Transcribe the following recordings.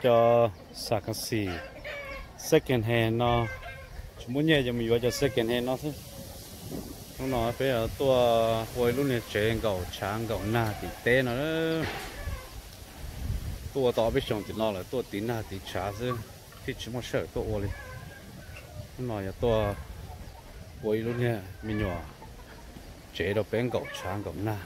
Cov xav kas xim second hand no, tsis muaj nyiaj ces mus yuav cov second hand no xwb. Hnub no peb tuaj ua ib lub niag tsev nkaum tshav nkaum nag tim teb no. Tuaj tau ob peb xyoos tim no lawm, tuaj tiv nag tiv tshav xwb, thiaj tsis muaj sij hawm tuaj ua li. Hnub no yog tuaj ua ib lub niag me nyuam tsev rau peb nkaum tshav nkaum nag.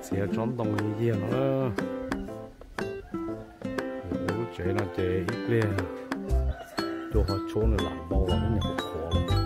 Txiav tsob ntoo yag no. Lub tsev no ces ib pliag cua qhov tshuab nws lam vau los ib nyuag qhuav qhuav lawm.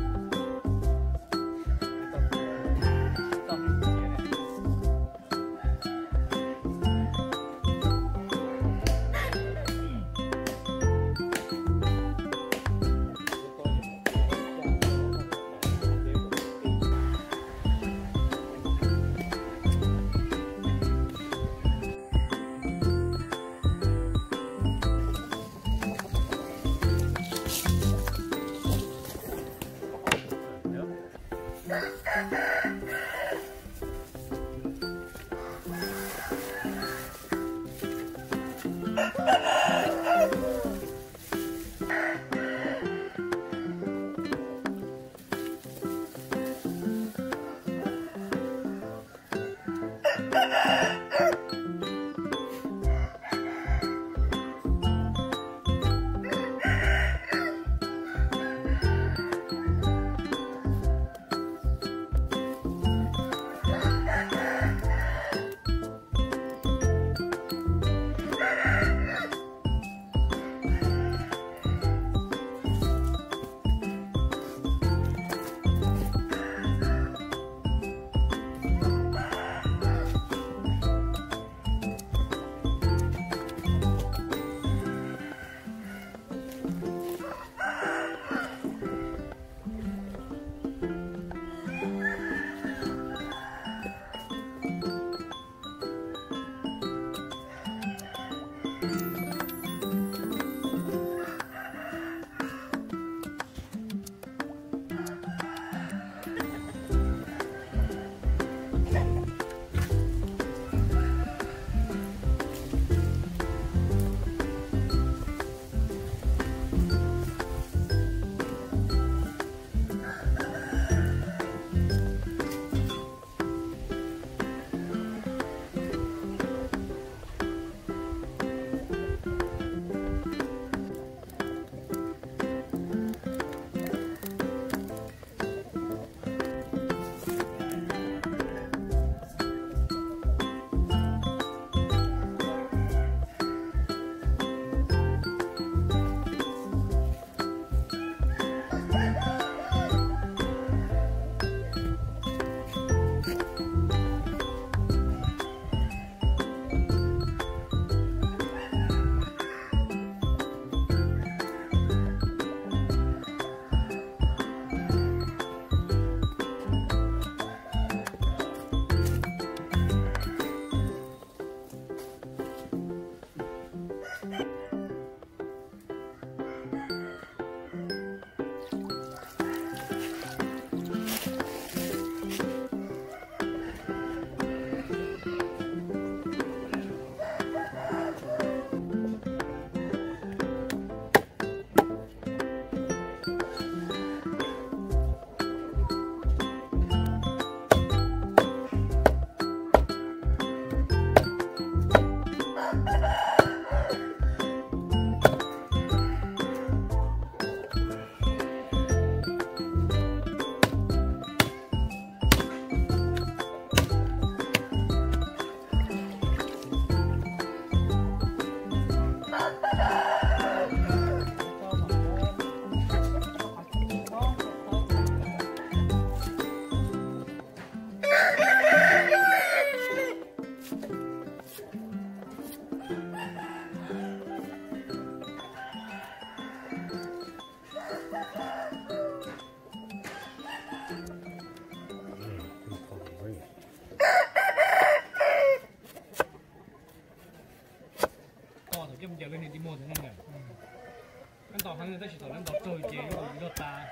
Heev tab sis thaum lawv ntaus raug ces yog tas,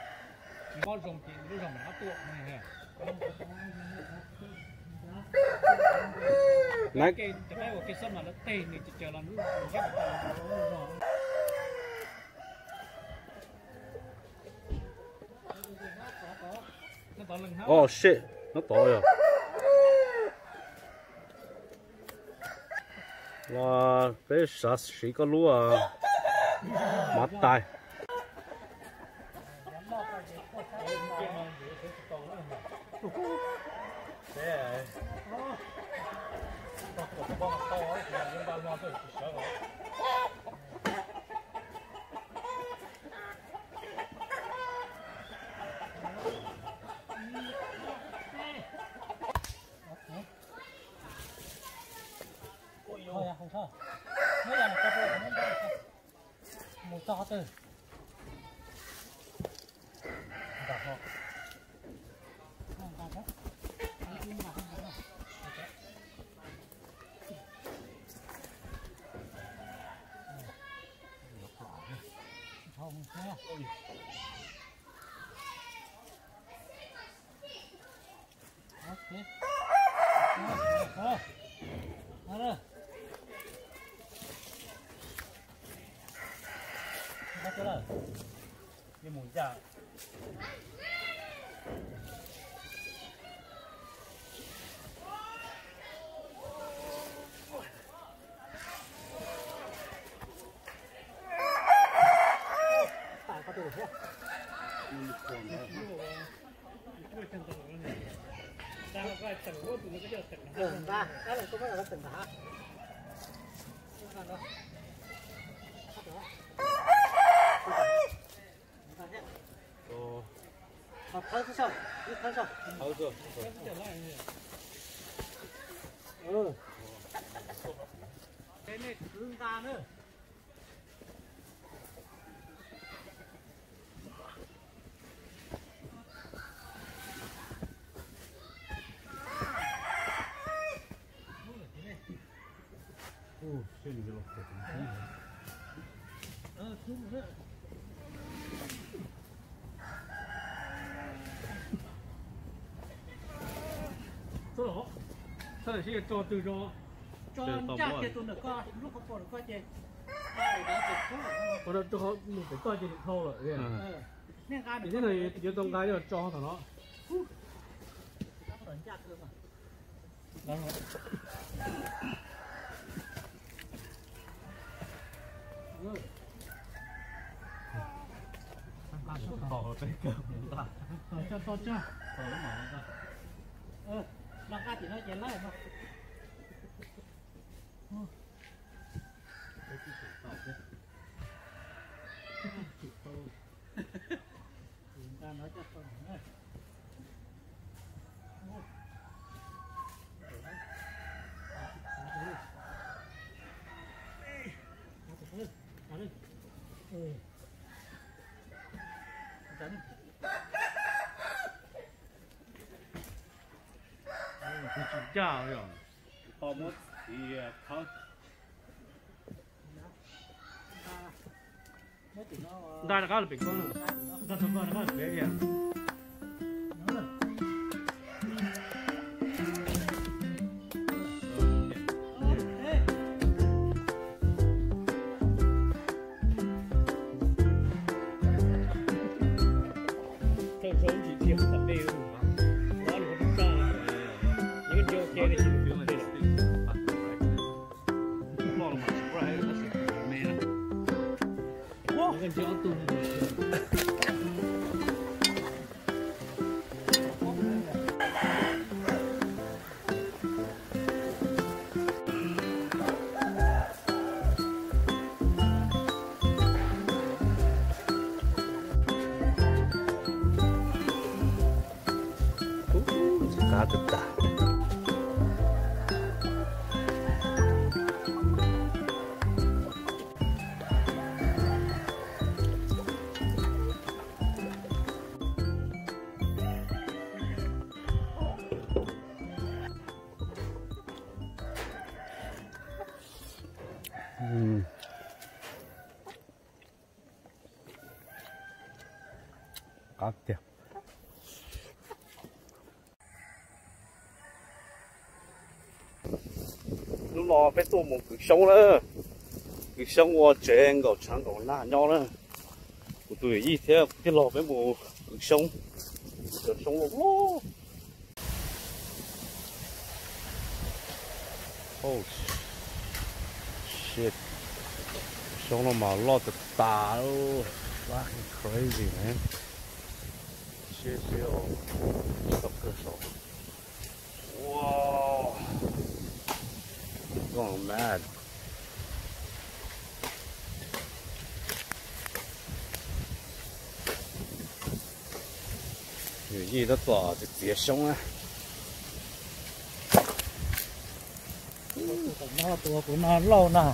tsis nyob zoo ces lub zog mam rov tuaj. Cov peb ua kev xab mas lawv teg nws ces los lub zog. Oh shit, nyob tod yog. Los peb xav siv koj lub mov tais. Mus txog qhov twg? Txhob, txhob tso twg tso, tso ncaj kiag tus ntawm koj lub qhov pom ntawm koj ces, mus pem toj ces dhau lawm. Ces tib no yuav tau nqa coj tso thaum no. Tus tsis ncaj yog, tsis tau muab txiv khawb. Nqa rov qab los pem koj na, nqa rov qab los pem. Qab tag tag. Qab tiag. Hnub no peb tuaj mus kwv xyoob na, kwv xyoob ua tsev nkaum tshav nkaum nag nyob na. Kuv tus yawm yij thiab kuv tij laug peb mus kwv xyoob, cov xyoob loj loj. Oh, shit. Xyoob no mas loj tas tas. Fucking crazy, man. Siab siab os. Tau kawg saud. Wow. Going mad. Yawm yij tab tom txiav xyoob na. Tus no lauj na.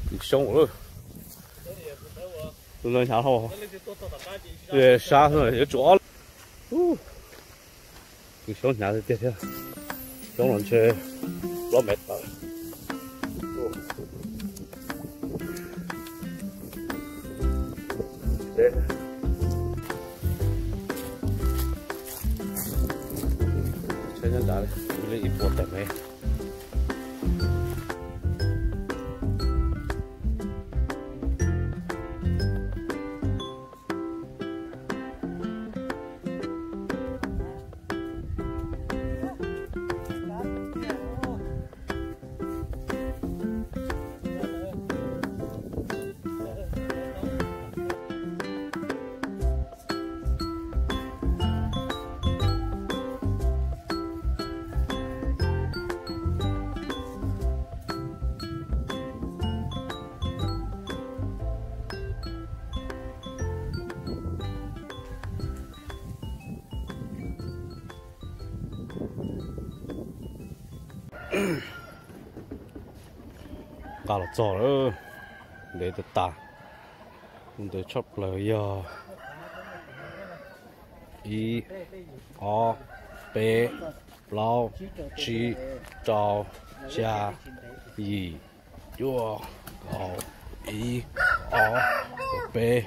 Kwv xyoob lawm. Tus no hnyav dhau. Sab yuav tsum ob. Kwv xyoob hnyav tiag tiag thiab. Xyoob los ntshe plaub mev tawm. Tsheb nyob nrad li ib puas tawm mev. Nqa los txog lawm, ntev tas tas. Ntev tshaj plaws yog ib, ob, peb, plaub, tsib, rau, xya, yim, cuaj, kaum, ib, ob, peb,